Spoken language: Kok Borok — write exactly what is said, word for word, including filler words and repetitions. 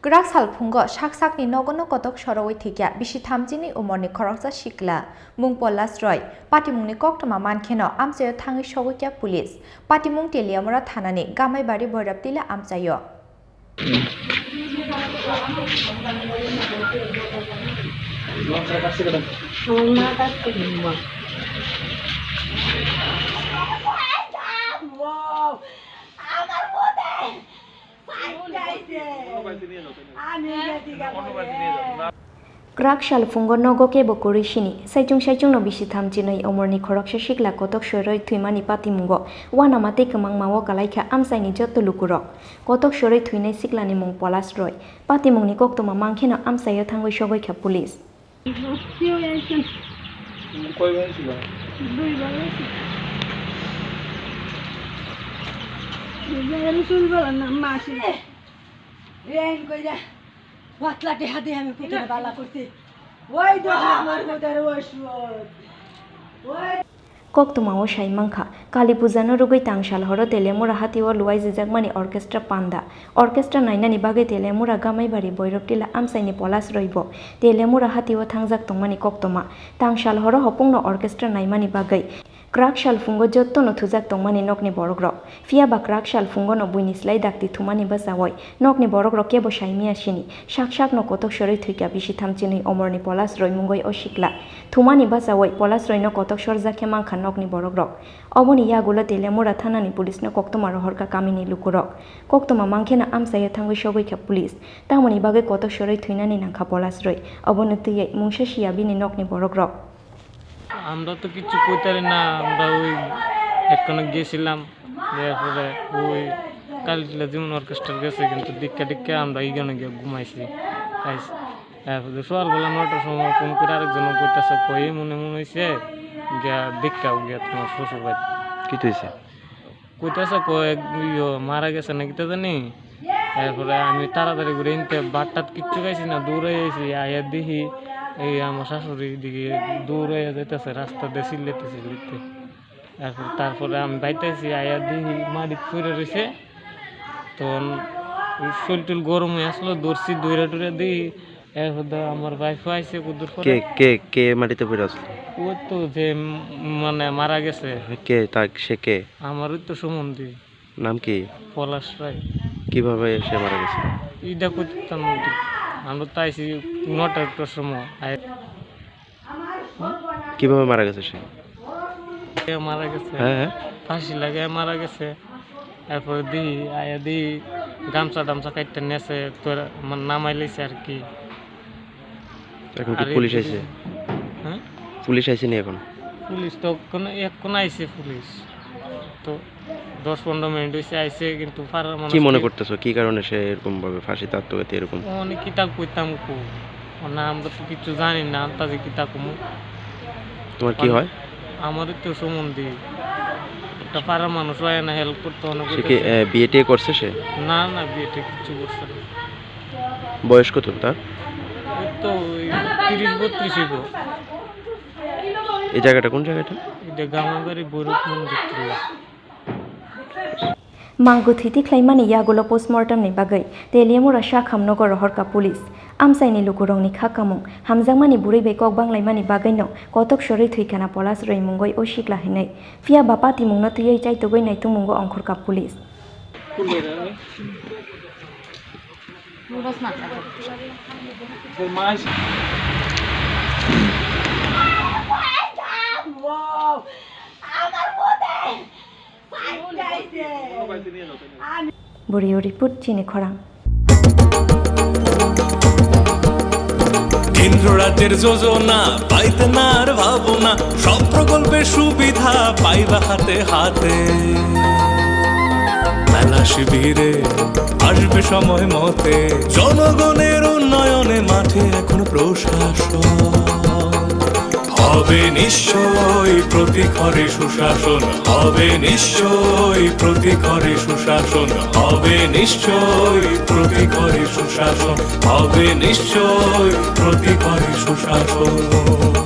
Kwrak sal phungo sak sakni nogono kotok sorowi thwikya bisi thamjini umorni khoroksa sikla, mung Polas Roy. Patimungni koktwma mankheno amchaio thangwi sogwikya police. Patimung Teliamura thanani Gamaibari Boiraptila amchaio. Kwrak sal phungo nogo kebo kwrwi sini, saichung saichungno bisi thamjinwi umorni khoroksa sikla kotok sorowi thwimani patimungo uanama tei kwmangmao kalaikha amchaini jotto lukurok. Kotok sorowi thwinai siklani mung Polas Roy. Patimungni koktwma mankheno amchaio thangwi sogwikha police. Koktwmao sai mankha, Kali Puja no rwgwi tangsal horo Teliamura hatio luaijijakmani orchestra panda. Orchestra nainani bagwi Teliamura Gamaibari Boiraptila amchaini Polas Roy bo Teliamura hatio thangjak tongmani koktwma. Tangsal horo hopungno orchestra naimani bagwi. Kwrak sal phungo jottono thujak tongmani nokni borokrok. Phiya ba kwrak sal phungono buini slai dakti thumani bachaui nokni borokrok kebo saimiya sini. Sak sakno kotok sorowi thwikha bisi thamjinwi umorni Polas Roy mungwi o sikla. Thumani bachaui Polas Royno kotok sorjak khe mankha nokni borokrok. Oboni yagulo Teliamura thanani policeno koktwma rohorkha kamini lukurok. Koktwma mankheno amchaio thangwi sogwikha police. Tamoni bagwi kotok sorowi thwinani nangkha Polas Roy. Obono twiwi mungsa siya bini nokni borokrok. আমরা তো কিচ্ছু কইতারি না, আমরা ওই একখানে গেছিলাম, এরপরে ওই কালীতলা যেমন অর্কেস্ট্রার গেছে, কিন্তু ডিক্কা ডিক্কা আমরা এইখানে গিয়ে ঘুমাইছি। তাই এরপরে সকালবেলা নয়টার সময় ফোন করে আরেকজন কইতাছে, কই এমন এমন হইছে, গিয়া দেখতাও গিয়া তোমার শ্বশুর বাড়ি। কি হইছে? কইতাছে কয়, ইয়ো, মারা গেছে না কিতা জানি। এরপরে আমি তাড়াতাড়ি করে ইনতে ভাত টাত কিচ্ছু খাইছি না, দৌড়ে আইছি, আইয়া দেখি এই আমার শাশুড়ি দিকে দৌড়ে যাইতেছে, রাস্তা দিয়ে চিল্লাইতে চিল্লাইতে। এরপর, তারপরে আমি বাইতে আইছি, আইয়া দেখি মাটিত পড়ে রয়েছে। তখন শরীর টুল গরম হয়ে আসলো, দৌড়ছি, দৌড়ে টুড়ে দেখি এরপর ধর আমার ওয়াইফও আইছে কতদূর পরে। কে, কে, কে মাটিতে পড়ে আসলো? ও তো যে, উম, মানে মারা গেছে। কে, তা, সে কে? আমার ওই তো সম্বন্ধী। নাম কি? পলাশ রায়। কিভাবে সে মারা গেছে? ইটা করতাম না। আমরা তো আইছি নটার সময়। আই- কিভাবে মারা গেছে সে? এ মারা গেছে। হ্যাঁ, হ্যাঁ। ফাঁসি লাগে মারা গেছে। এরপরে দি, আয়া দি, গামছা টামছা কাটতে নেছে, তোর আমার নামাই লাইছে আর কি। এখন কি আর পুলিশ এদিকে আইছে? হ্যাঁ? পুলিশ আইছে নি এখন? পুলিশ তো কোনো, এখন আইছে পুলিশ। তো দশ পনেরো মিনিট হইছে আইছে, কিন্তু পাড়ার মানুষ কি মনে কি করতেছো? কি কারণে সে এরকম ভাবে ফাঁসিতে আত্মঘাতী এরকম? মানে কিতা কইতাম কো? না, আমরা তো কিচ্ছু জানি না, আন্তাজে কিতা কমু। তোমার কি মানে হয়? আমারই তো সম্বন্ধী। একটা পাড়ার মানুষ হয় না, হেল্প করতে অনেক সে কি, কইতাছে। এ, বিয়ে টিয়ে করছে সে? না, না, বিয়ে টিয়ে কিচ্ছু করছে না। বয়স কত তার? ওই তো ওই তিরিশ বত্রিশ হইব। এই জায়গাটা কোন জায়গাটা? এটা গামাবাড়ি ভৈরব মন্দির। Mangkwthwi tikhlaimani yagulo postmortem ni bagwi Teliamura Shakham nogo rohorkha police. Amchaini lukurokni kha kamung hamjakmani bwrwi bai kok banglaimani bagwino kotok sorwi thwikhana Polas Roy mungwi o sikla hinwi. Phiya ba patimungno twiwi chaitugwi naitungmungo ongkhorkha police. Burio report, chini khorang. কেন্দ্র রাজ্যের যোজনা পাইতে না আর ভাবনা, সব প্রকল্পের সুবিধা পাইবা হাতে হাতে। মেলা শিবিরে আসবে সময় মতে, জনগণের উন্নয়নে মাঠে এখন প্রশাসন। হবে নিশ্চয়ই প্রতি ঘরে সুশাসন, হবে নিশ্চয়ই প্রতি ঘরে সুশাসন, হবে নিশ্চয়ই প্রতি ঘরে সুশাসন, হবে নিশ্চয়ই প্রতি ঘরে সুশাসন।